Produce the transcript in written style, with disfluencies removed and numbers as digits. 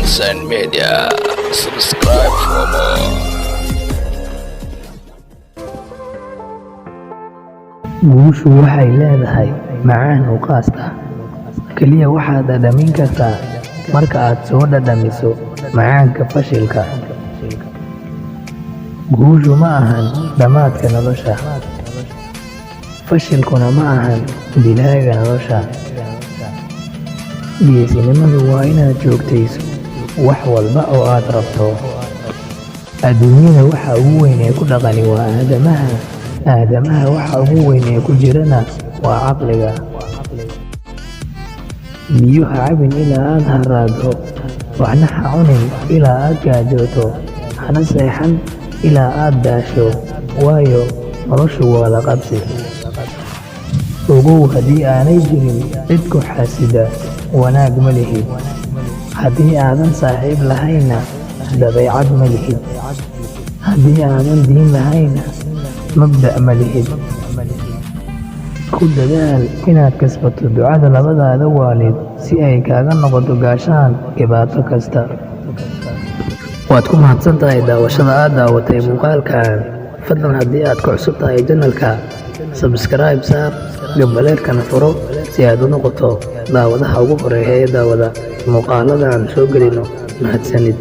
Sunshine Media. Subscribe for more. Guushu waxay leedahay macaan u khaas ah. Kaliya waxaad dhadhamin kartaa marka aad soo dhadhamiso macaanka fashilka. Guushu ma ahan dhammaadka nolosha, fashilkuna ma ahan dilaaga nolosha. Geesinimadu waa inaad joogtayso wax walba oo aad rabto. Adduunyada waxa ugu weyn ee ku dhaqani waa aadamaha, aadamaha waxa ugu weyn ee ku jirana waa caqliga. Biyo ha cabin ilaa aad harraaddo, waxna ha cunin ilaa aad gaajooto, hana seexan ilaa aad daasho, waayo noloshu waa la qabsi. Ogow haddii aanay jirin cid ku xaasida, wanaag ma lihid. Haddii aadan saaxiib lahaynna, dabeecad ma lihid. Haddii aadan diin lahaynna, mabda' ma lihid. Ku dadaal inaad kasbato ducada labadaada waalid si ay kaaga noqoto gaashaan dhibaato kasta. Waad ku mahadsan tahay daawashada aad daawatay muuqaalkan. Fadlan haddii aad ku cusub tahay channel-ka, subscribe saar, gambaleelkana furo si aad u noqoto daawadaha ugu horeeya ee daawada muuqaalada aan soo gelino. Mahadsanid.